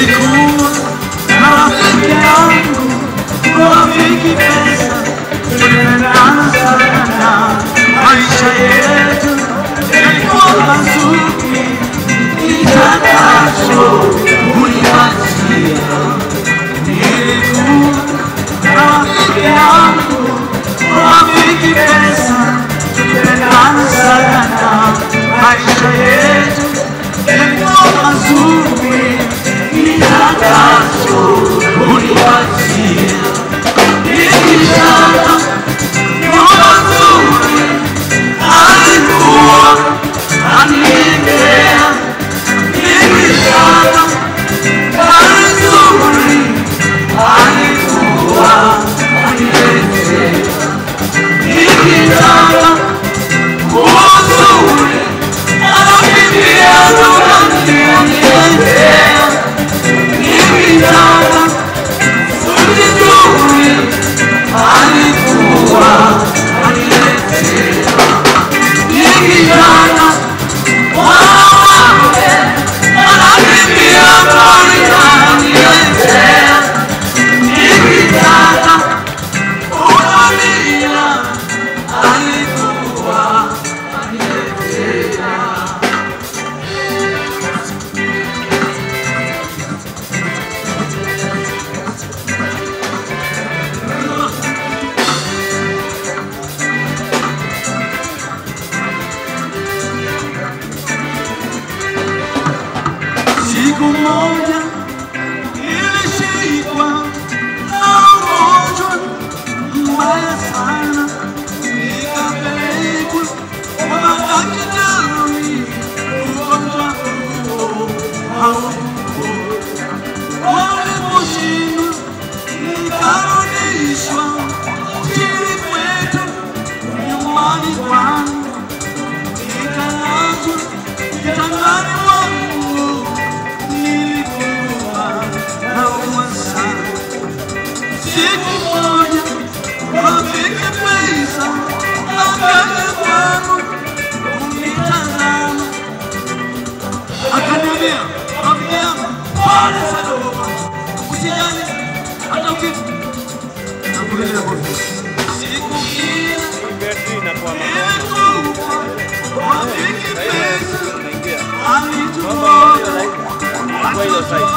Nilikuwa na rafiki yangu, rafiki pesa, tulipendana sana, maisha yetu yalikuwa mazuri, nitakacho unipatia. Nilikuwa na rafiki yangu, rafiki pesa, tulipendana sana, maisha yetu yalikuwa mazuri, nitakacho unipatia. Nikitaka nyumba nzuri, alikuwa ananiletea. Nikitaka gari nzuri, alikuwa ananiletea. Nikitaka nguo nzuri, anakimbia dukani aniletea. Nikitaka suti nzuri, alikuwa aniletea. Nikitaka wanawake, anakimbia dukani aniletea. Nikitaka unalia, alikuwa aniletea. Siku moja nilishikwa na ugonjwa mbaya sana, nikapelekwa kwa madaktari. Ugonjwa huo haukupona. Waliposhindwa nikarudishwa nchini kwetu, nyumbani kwangu, nikalazwa kitandani mwangu. Nilikuwa naumwa sana. Siku moja rafiki pesa akaja kwangu kunitazama, akaniambia, rafiki yangu, pole sana baba, usijali hata ukifa nakuletea kofia. Siku ile Battery inakuwa nilikuwa rafiki pesa unaingia. alituona Kwa hiyo side.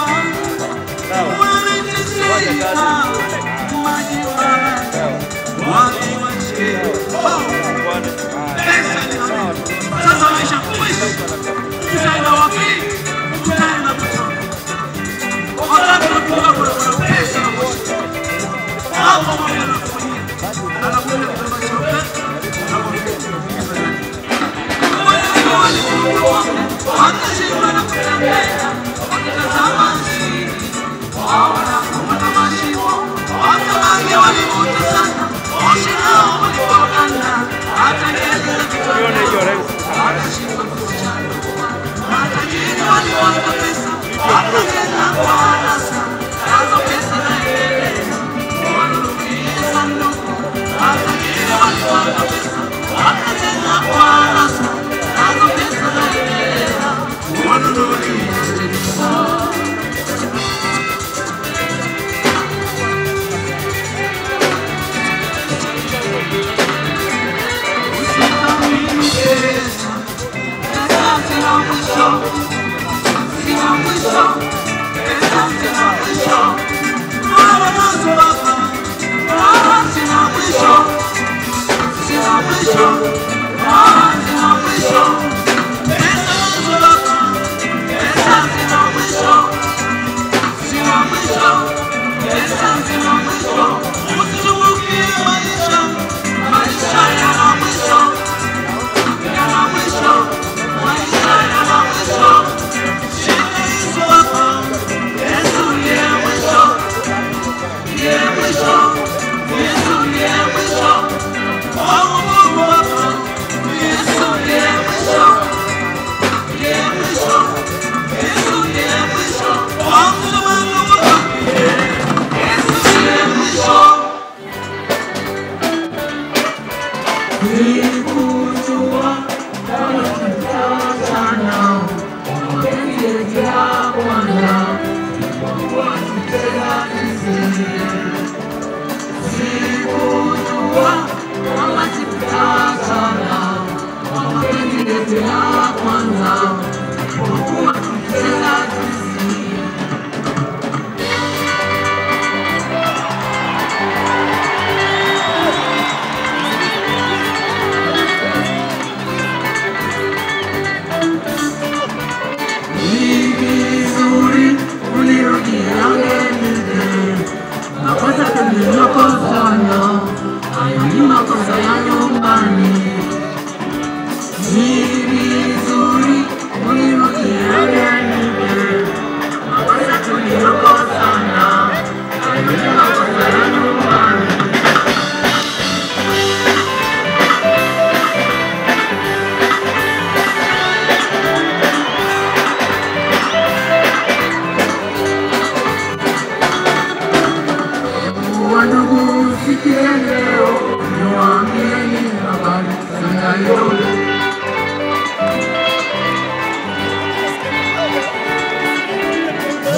Sawa. Wakitazama chini, Wandugu, sikieni leo, niwaambieni habari za Nairobi.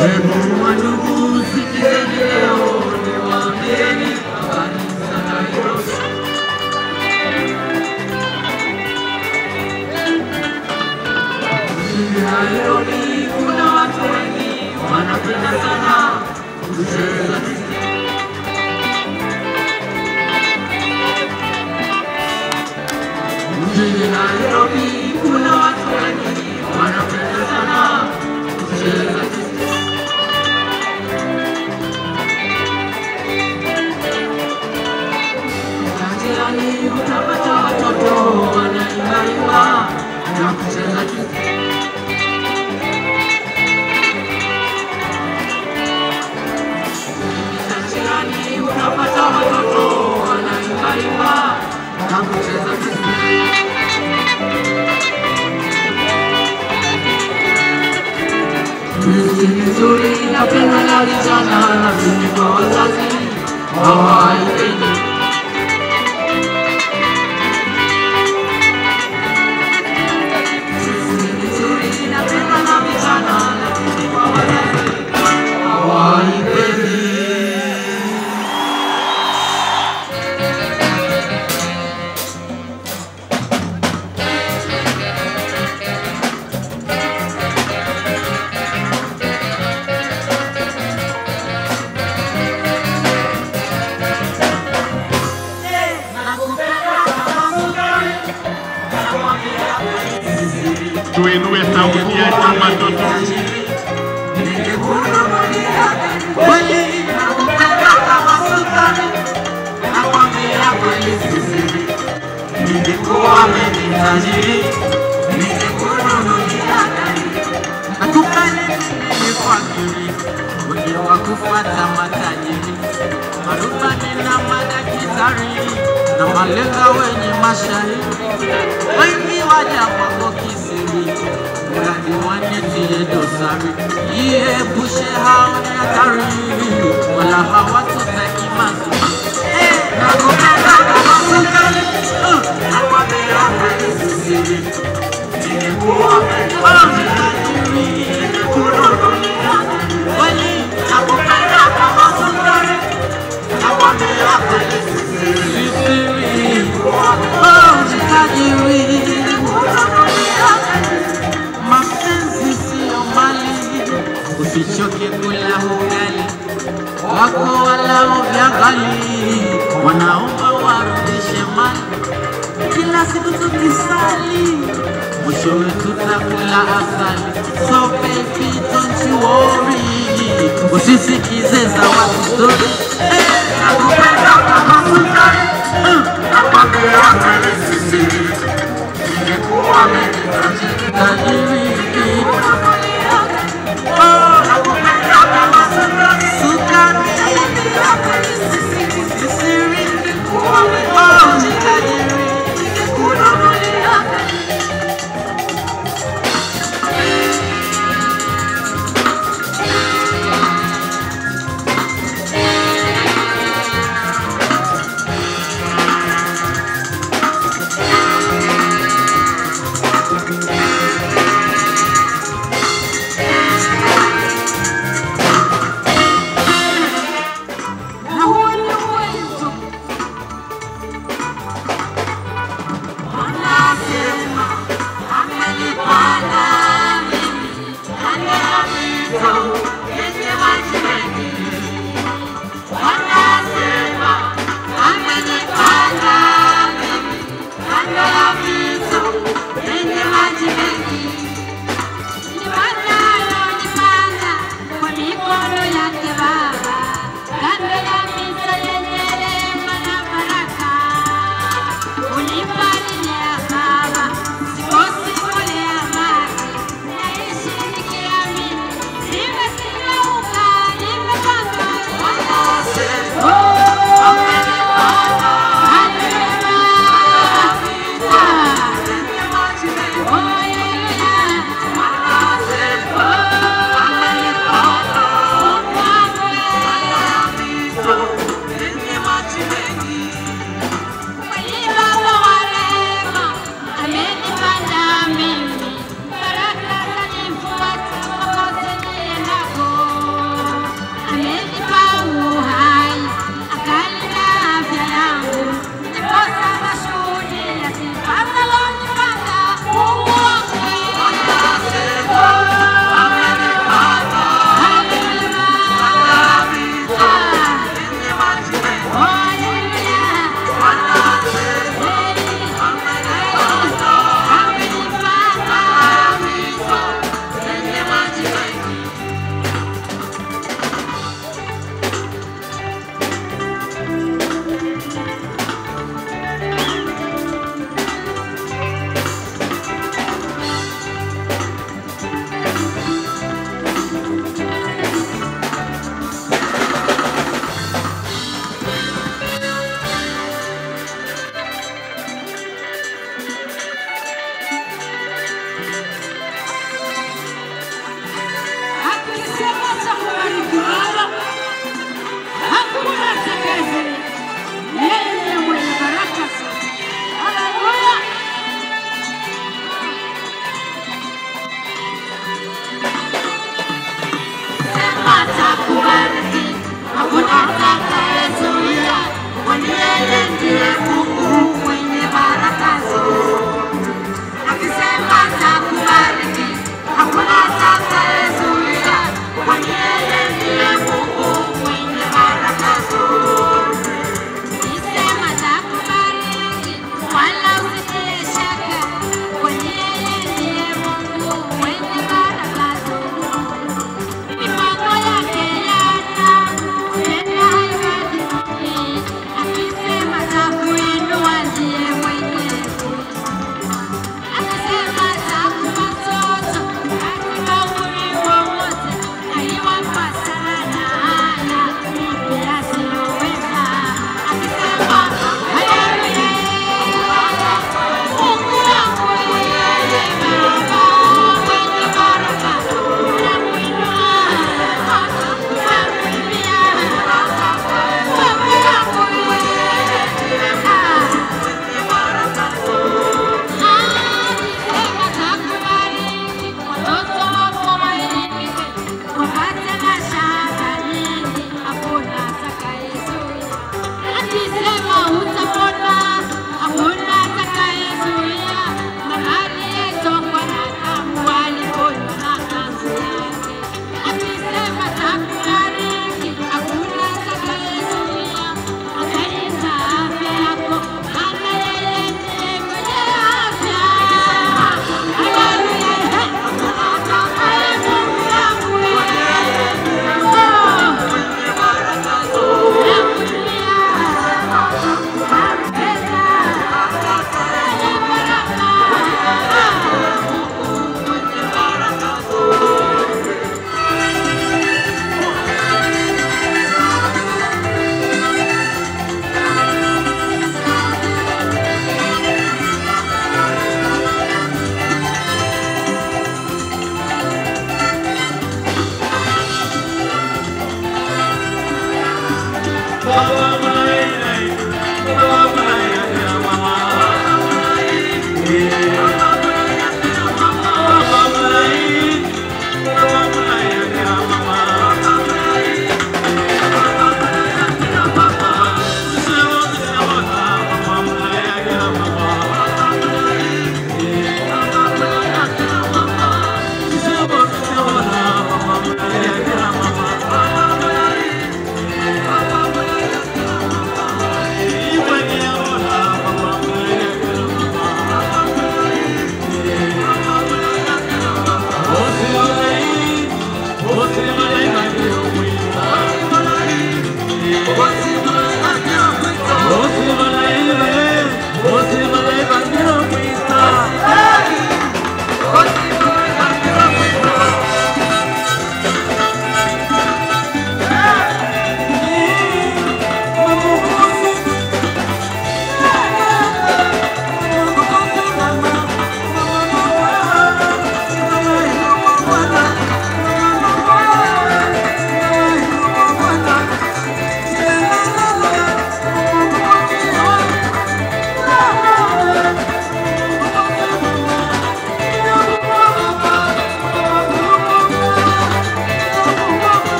Hebu wandugu, sikieni leo, niwaambieni habari za Nairobi. Mjini Nairobi kuna watu wengi wanapenda sana kucheza twisti. Mjini Nairobi kuna watu wengi wanapenda sana kucheza twisti. Njiani utapata watoto wanaimba na kucheza twisti. Njiani utapata watoto wanaimba na kucheza twisti. Twisti nzuri inapendwa na vijana, lakini kwa wazazi hawaipendi. Twisti nzuri inapendwa na vijana, lakini kwa wazazi hawaipendi. Tuinue sauti ya chuma toto. Kufuata matajiri, marubani na madaktari, na malenga wenye mashairi, wengi waja kwako kisiri, mradi wanitie dosari, iepushe hao ni hatari, wala hawatutaki mazuri. Nakupenda kama sukari, nakwambia kweli si siri, ningekuwa tajiri, ningekununulia kweli. Nakupenda kama sukari, nakwambia kweli si siri, oh tajiri. Mapenzi siyo mali, usichoke kula ugali, wako walao vya ghali, wanaomba warudishe mali. Kila siku tukisali, mwishowe tutakula asali. So baby don't you worry, usisikize za watu story. Nakupenda kama sukari, nakwambia kweli si siri, ningekuwa mimi tajiri. Oh, nakupenda kama sukari, si siri, oh tajiri.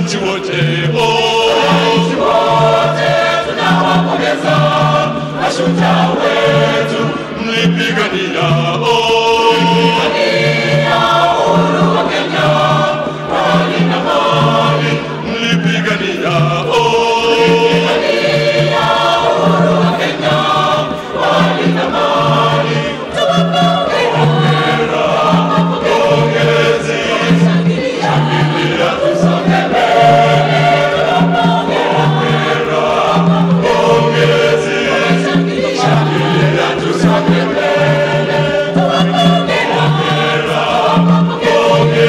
Wananchi wote, wananchi wote tunawapongeza mashujaa wetu, mlipigania, mlipigania uhuru wa Kenya, walinda amani, mlipigania, mlipigania uhuru wa Kenya, walinda amani. Hongera, pongezi, shangilia, tusonge mbele. Hongera, pongezi, shangilia, tusonge mbele. Hongera, pongezi.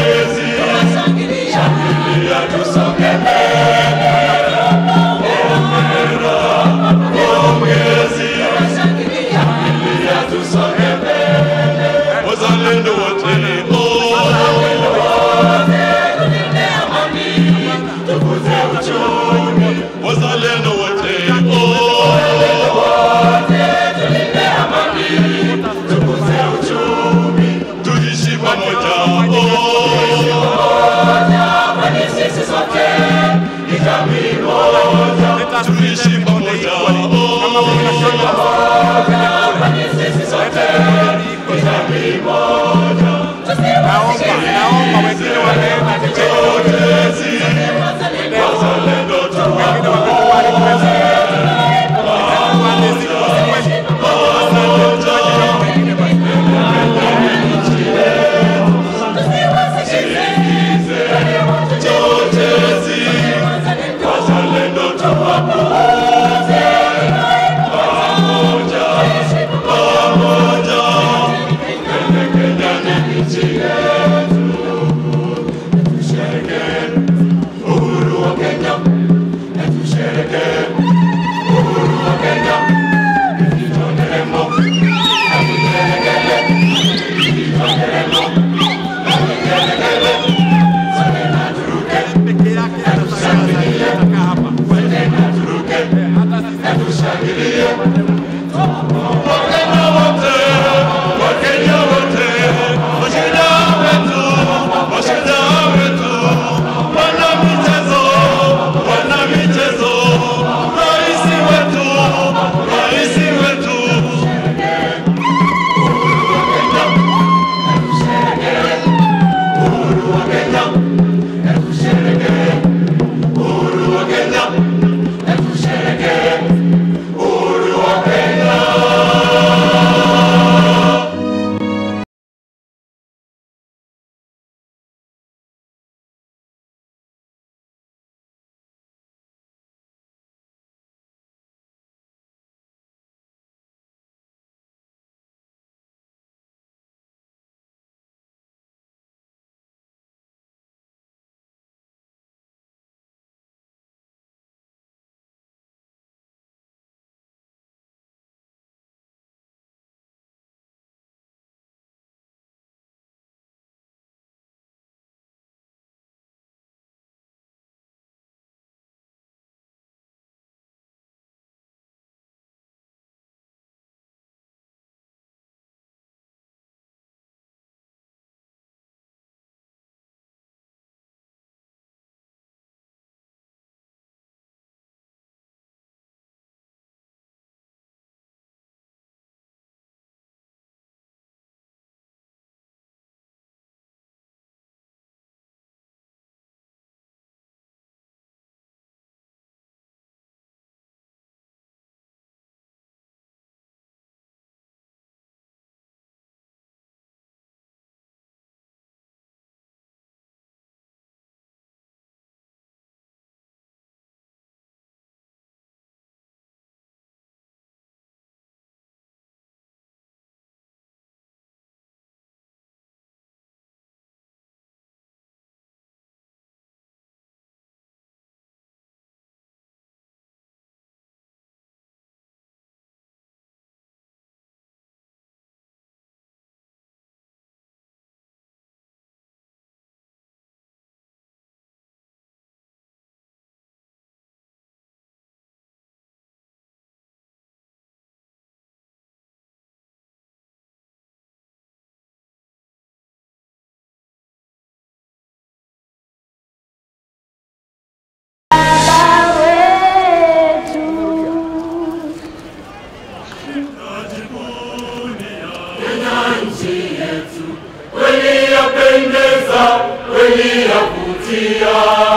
Tunajivunia,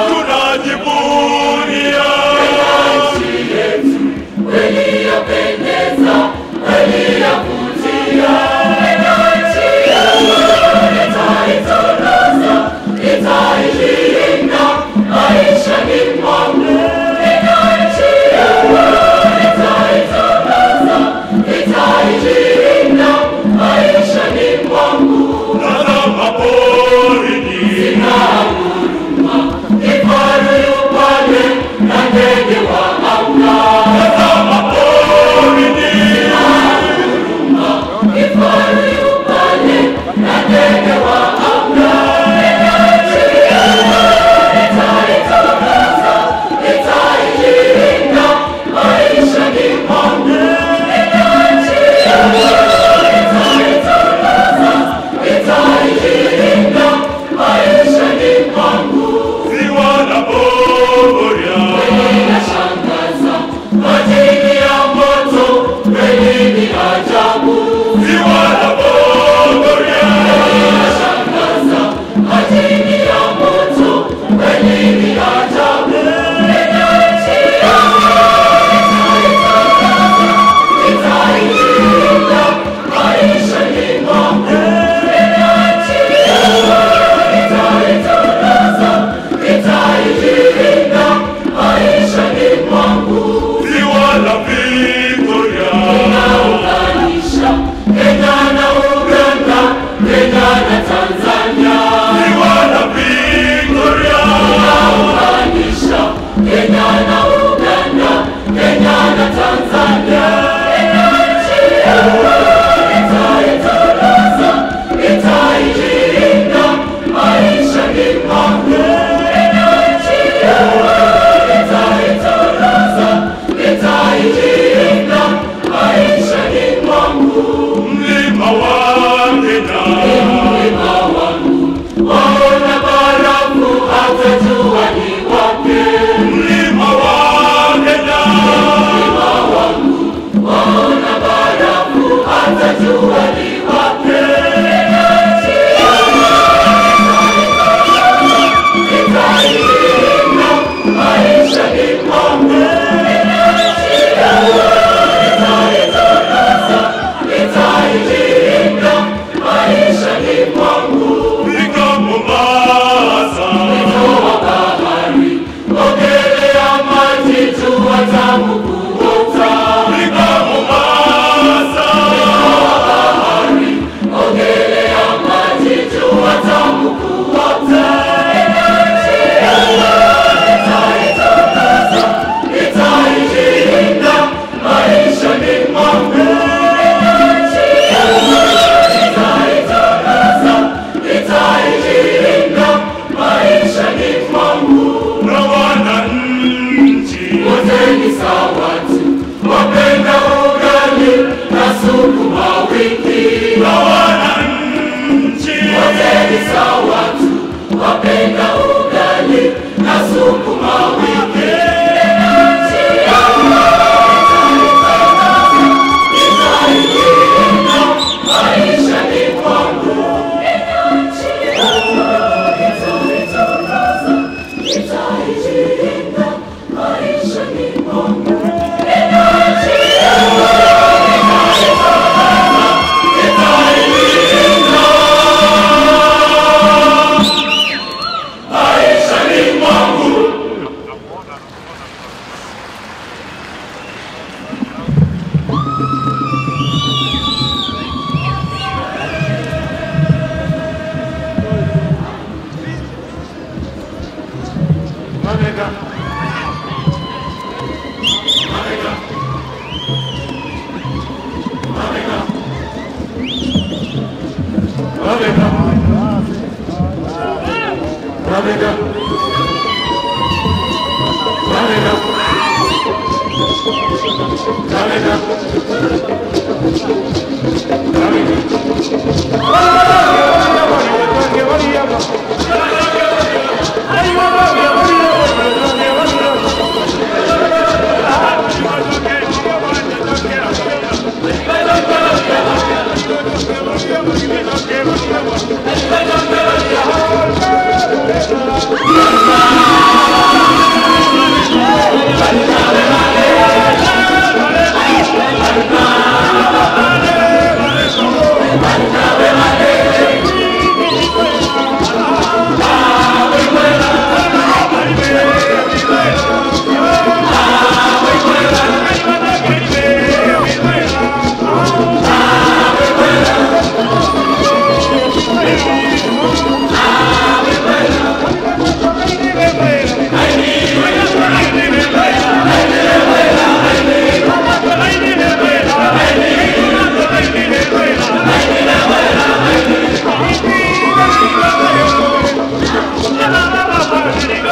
tunajivunia nchi yetu, kweli yapendeza, kweli yavutia. Nchi yetu nitaitukuza, nitailinda maishani mwangu. Nchi yetu nitaitukuza, nitailinda maishani mwangu. Tazama porini, sina huruma, kifaru yu pale na ndege wa anga. Tazama porini, sina huruma, kifaru yu pale na ndege wa anga. Nchi yetu nitaitukuza, nitailinda maishani mwangu. Nchi yetu nitaitukuza, nitailinda maishani mwangu. Ziwa la Bogoria Inashangaza, majini ya moto kweli ni ajabu. Ziwa la Bogoria Inashangaza, majini ya moto kweli ni ajabu. Nchi yetu nitaitukuza, nitailinda maishani mwangu. Nchi yetu nitaitukuza, nitailinda maishani mwangu. Ziwa la Victoria Inaunganisha Kenya na Uganda, Kenya na Tanzania. Ziwa la Victoria Inaunganisha Kenya na Uganda, Kenya na Tanzania. Nchi yetu nitaitukuza, nitailinda maishani mwangu. Nchi yetu nitaitukuza, nitailinda maishani mwangu. Mlima wa Kenya Mlima wangu waona barafu hata jua ni wapi. Mlima wa Kenya Mlima wangu waona barafu hata jua ni wapi. Nchi yetu nitailinda maishani mwangu. Nchi yetu nitaitukuza, nitailinda maishani mwangu. Fika Mombasa Mto wa bahari, ogelea maji, jua tamu kuota. Fika Mombasa Bahari, ogelea maji, jua tamu kuota. Nchi yetu nitaitukuza, nitailinda maishani mwangu. Nchi yetu nitaitukuza, nitailinda maishani mwangu. Na wananchi Wote ni sawa tu, wapenda ugali na sukuma wiki. Na wananchi Wote ni sawa tu, wapenda ugali na sukuma wiki. Nchi yetu nitailinda maishani mwangu. Nchi yetu nitaitukuza, nitailinda maishani mwangu. Nchi yetu nitaitukuza, nitailinda maishani mwangu. Mabega Mabega Mabega Mabega Mabega Mabega Mabega Mabega.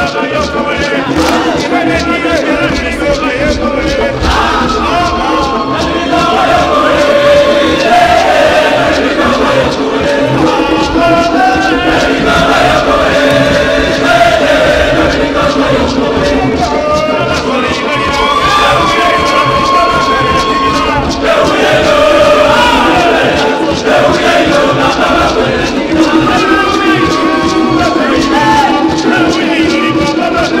Thank you.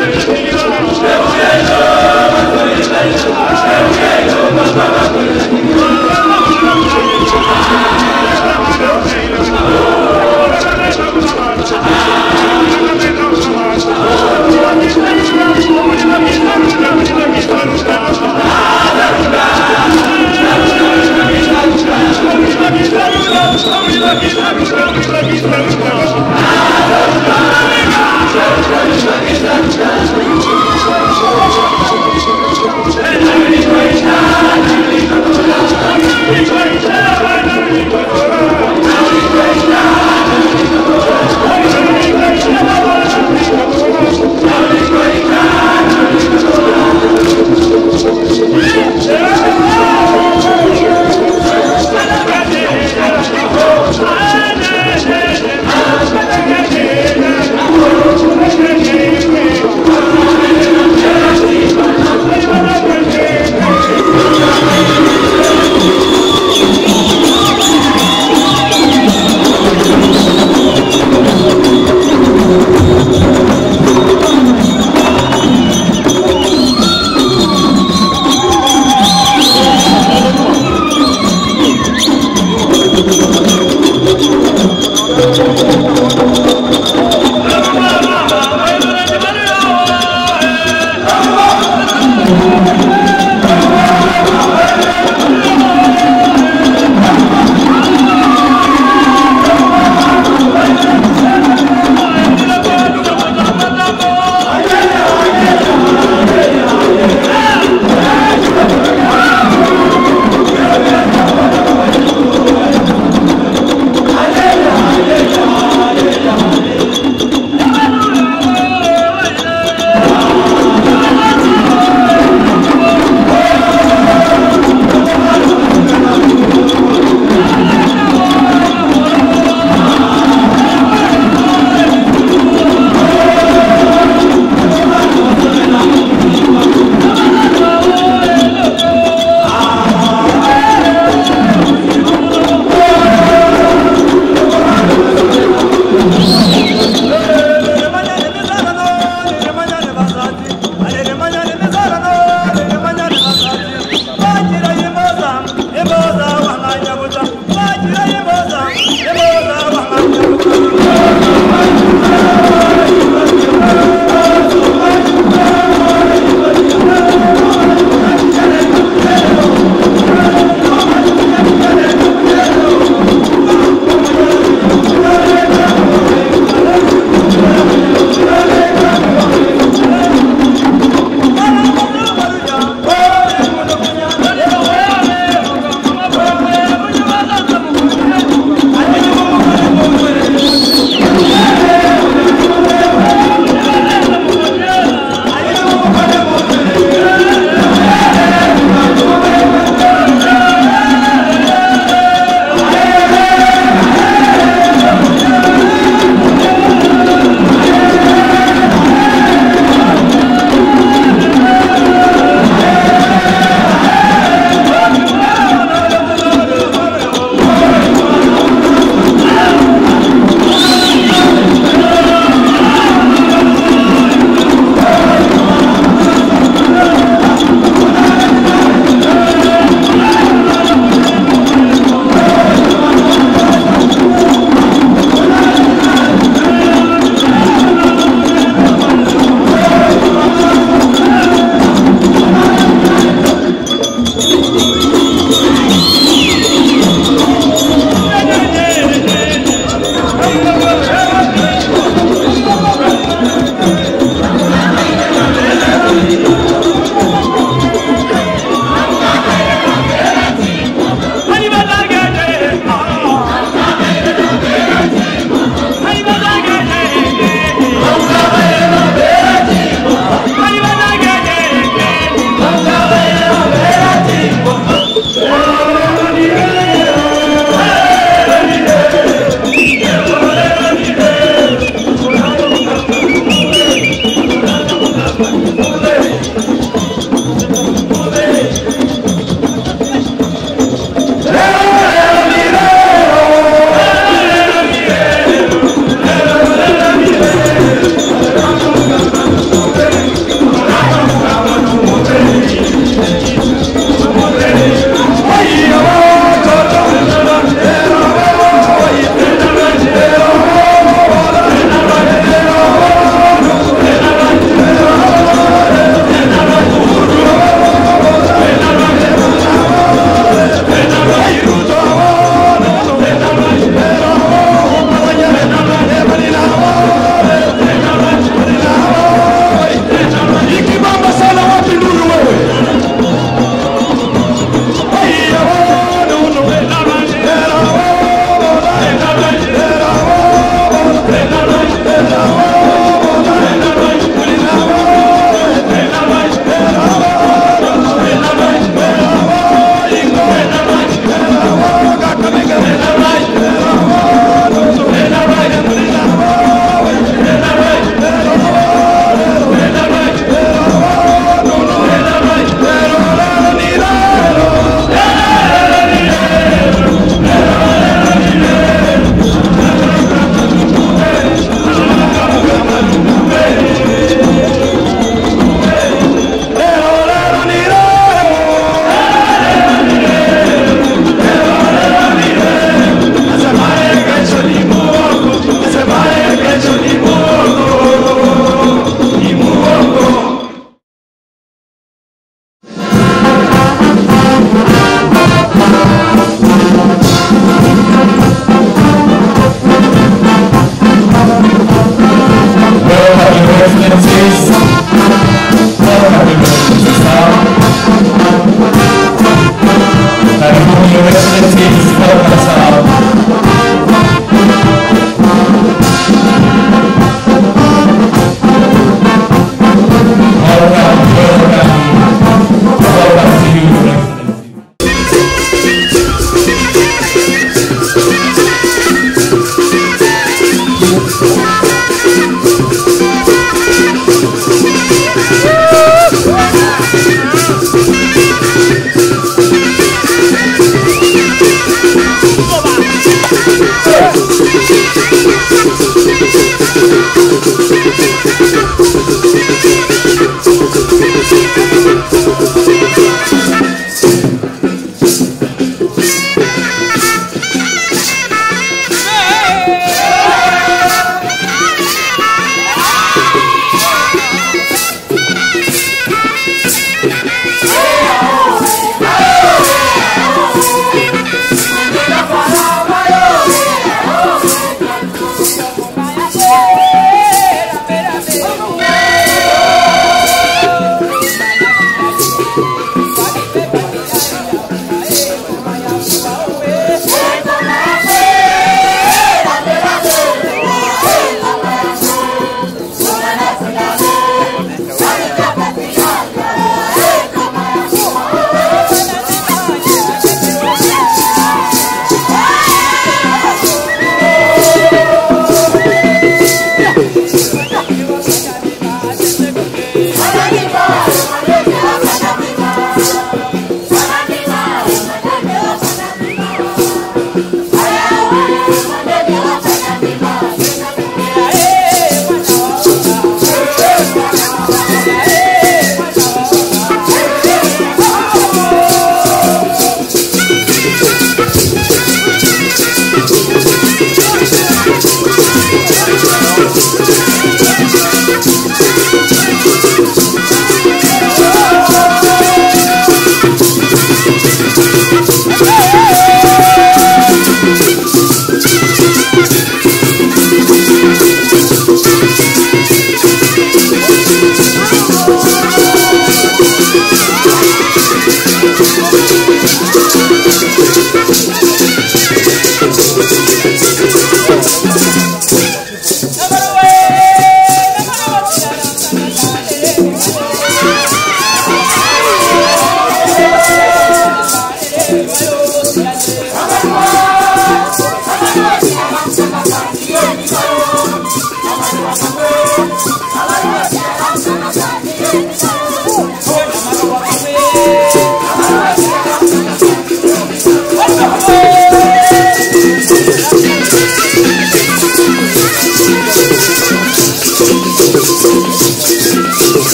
Salama.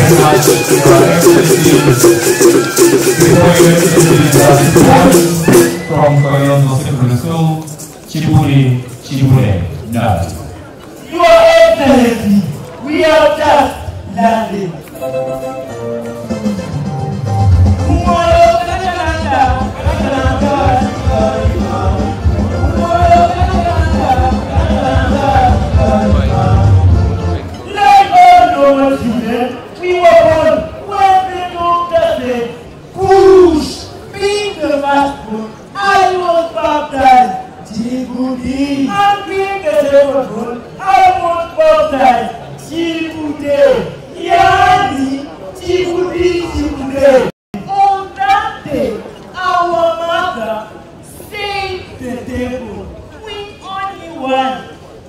very much, Your Excellency. Before Your Excellency, the boys from Koyonzo Secondary School, Chibuli, Chibule, Nat. Your Excellency, we are just landed. Like all normal children, we were born when the doctor said, push, being the firstborn, I was baptized, Djibouti. And being the secondborn, I was baptized, Djibouti. Yani, Djibouti, Djibouti. On that day, our mother saved the table with only one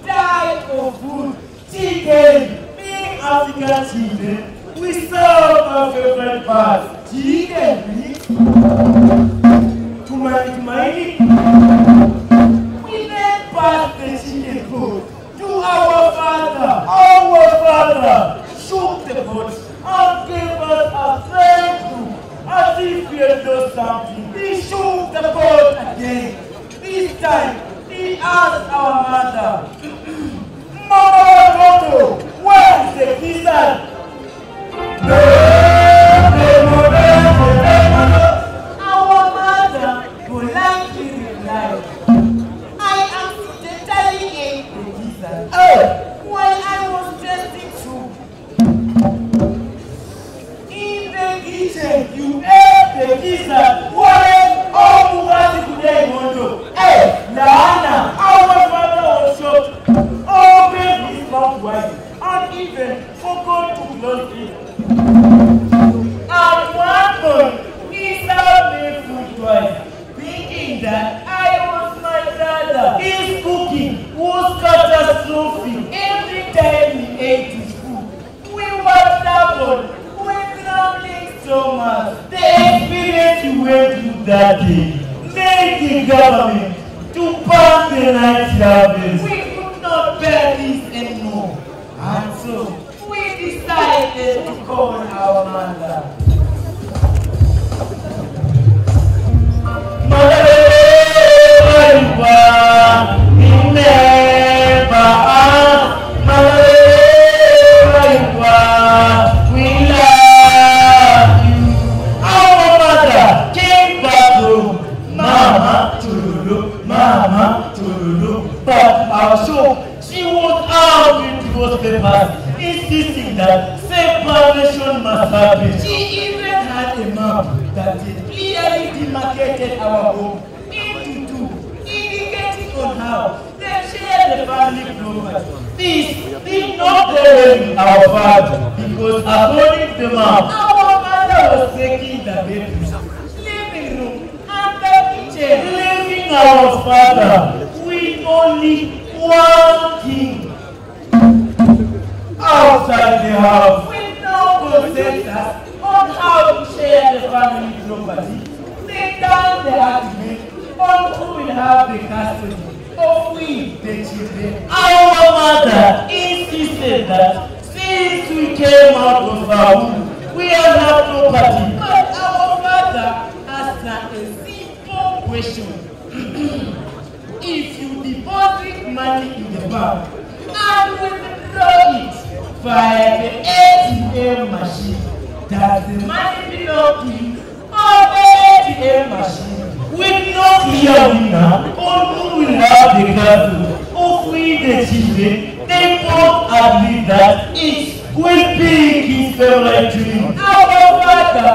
type of food, chicken. Being African children, we serve our favorite part, chicken. Tumaini. We then passed the chicken food to our father. Our father shook the pot and gave us a strange look, as if we had lost something. He shook the pot again. This time, he asked our mother, Mama Toto, where is the gizzard? Our mother politely replied, I accidentally ate the gizzard while I was dressing soup. In the kitchen, you ate the gizzard. Hey, Laana, our father was shocked, opened his mouth wide, and even forgot to close it. At one point, he served me food twice, thinking that I was my brother. His cooking was catastrophic. Every time he ate his food, we were stubborn with grumbling stomachs. The experience we went through that day made the government to ban the night service. We could not bear this anymore, and so we decided to call our mother. Mother, remember us. Mother, we love you. Our mother came back home. Mama Chululu, Mama Chululu. But our shock, she was out with divorce papers, insisting that separation must happen. She even had a map that clearly demarcated our home into two, indicating on how they shared the family property. This did not with our father, because according to the map, our mother was taking the bedroom, living room, and the kitchen, leaving our father with only one thing outside the house, with no consensus on how to share the family property. They down the argument on who will have the custody of we, the children. Our mother insisted that since we came out of our womb, we are not property. But our father asked her a simple question. If you deposit money in the bank and withdraw it via the ATM machine, does the money belong to you or the ATM machine? With no clear winner on who will have the castle of we the children, they both agree that each will pick his favorite tree. Our father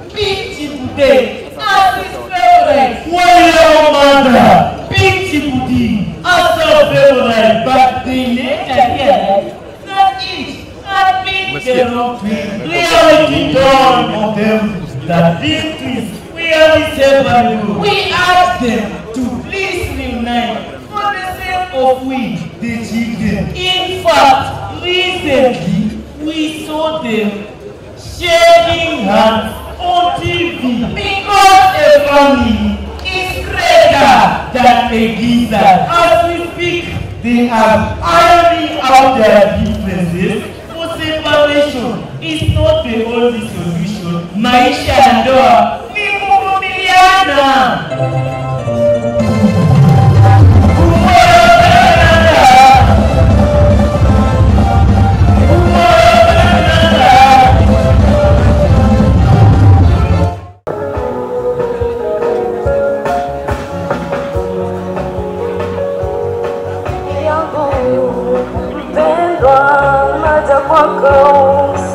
picked Chibute as his favorite, while our mother picked Chibudi as her favorite, but they later realized that each had picked the wrong tree. Reality dawned on them that these trees were inseparable. We asked them to please reunite for the sake of we, the children. In fact, recently we saw them shaking hands on TV because a family is greater than a gizzard. As we speak, they are ironing out their differences for separation is not the only solution. Maisha ya ndoa ni kuvumiliana.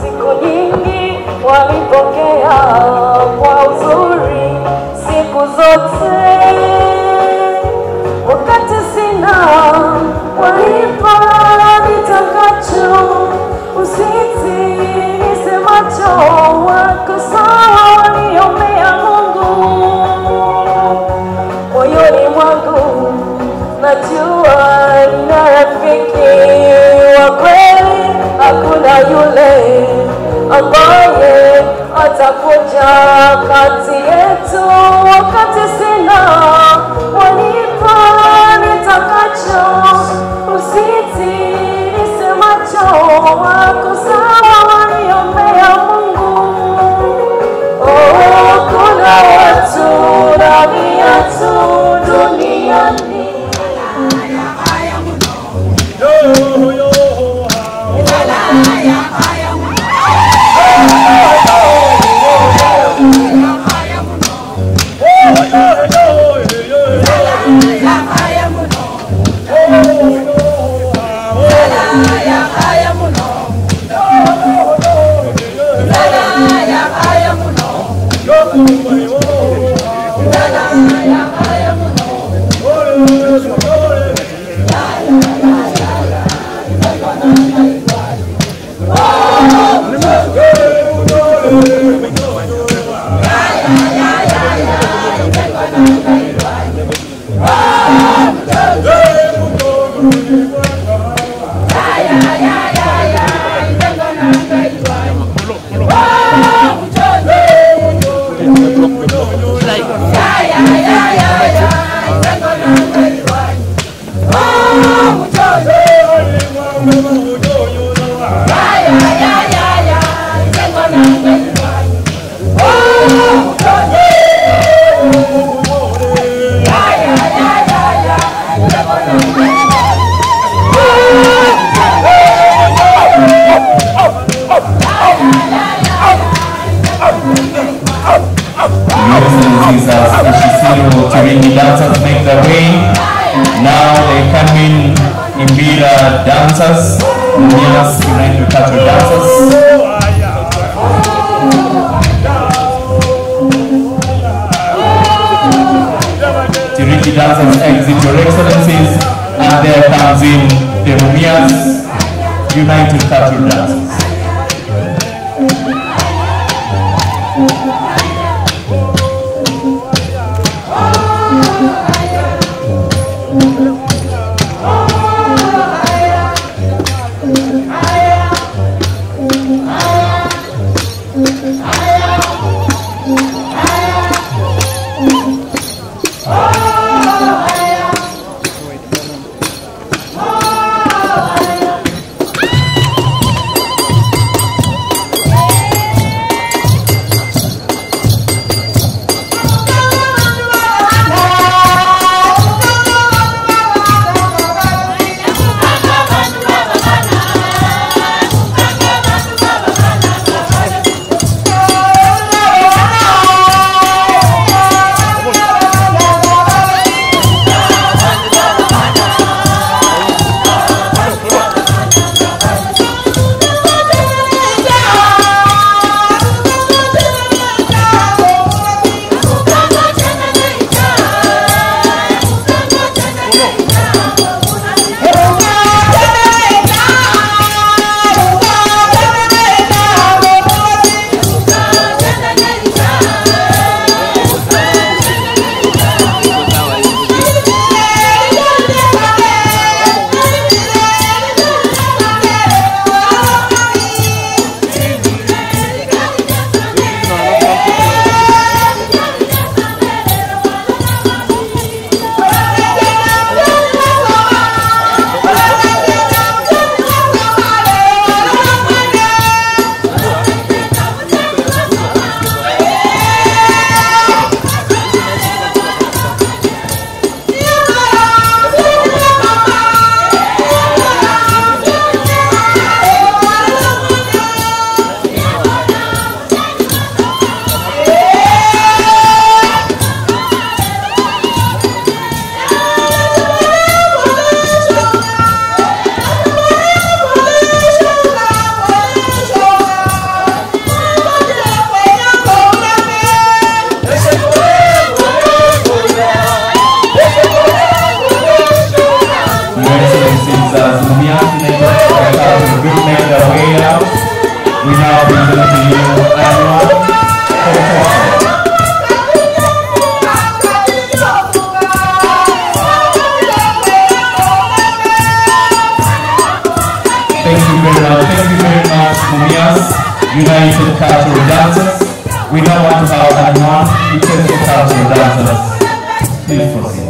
Siku nyingi walipokea kwa uzuri siku zote, wakati sina walipa nitakacho, usiti nisemacho, wako sawa waliombea Mungu. Moyoni mwangu najua nina rafiki wa kweli, hakuna yule ambaye atakuja kati yetu. Wakati sina wanipa nitakacho, usiti nisemacho, wako sawa waliombea Mungu. Oh, kuna watu na viatu duniani. Tiriki dancers make their way. Now they come in Imbira dancers, Mumias United Cultural Dancers. Tiriki dancers exit, Your Excellencies, and there comes in the Mumias United Cultural Dancers. United Cultural Dancers. We now want to have Anyuak Iteso Cultural Dancers. Please proceed.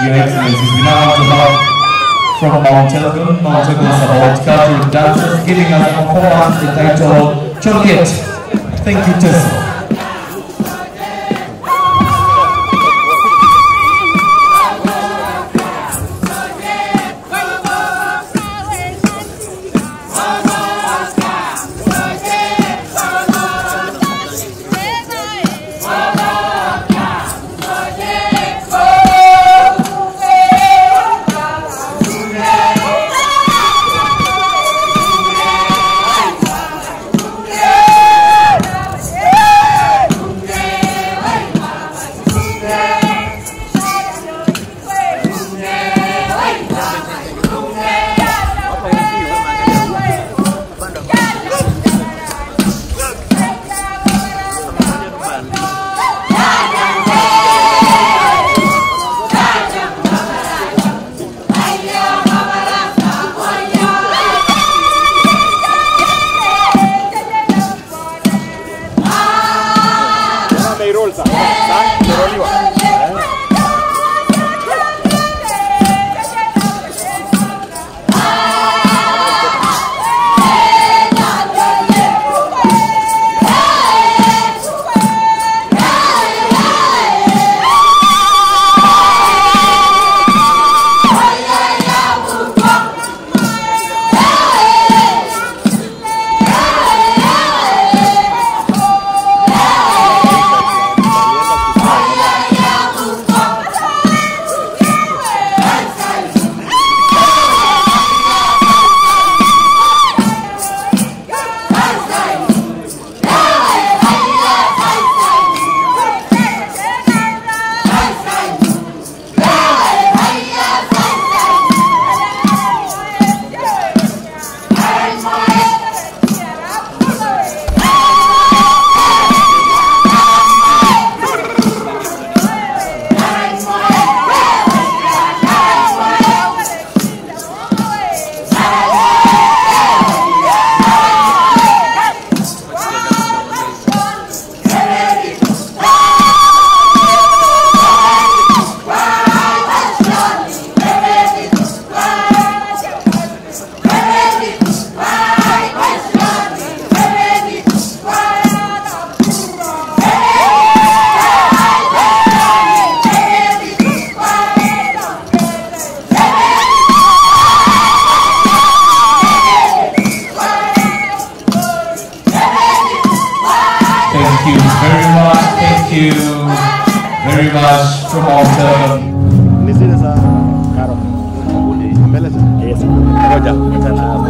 Your Excellencies, we now have to have from Mount Elgon, Mount Elgon Sabaot Cultural Dancers, giving us a performance entitled Choket. Thank you, Tessa. you very much. Thank you very much from all seven. Ni zile za Karo. Mbele za. Yes. Ngoja. Tena hapo.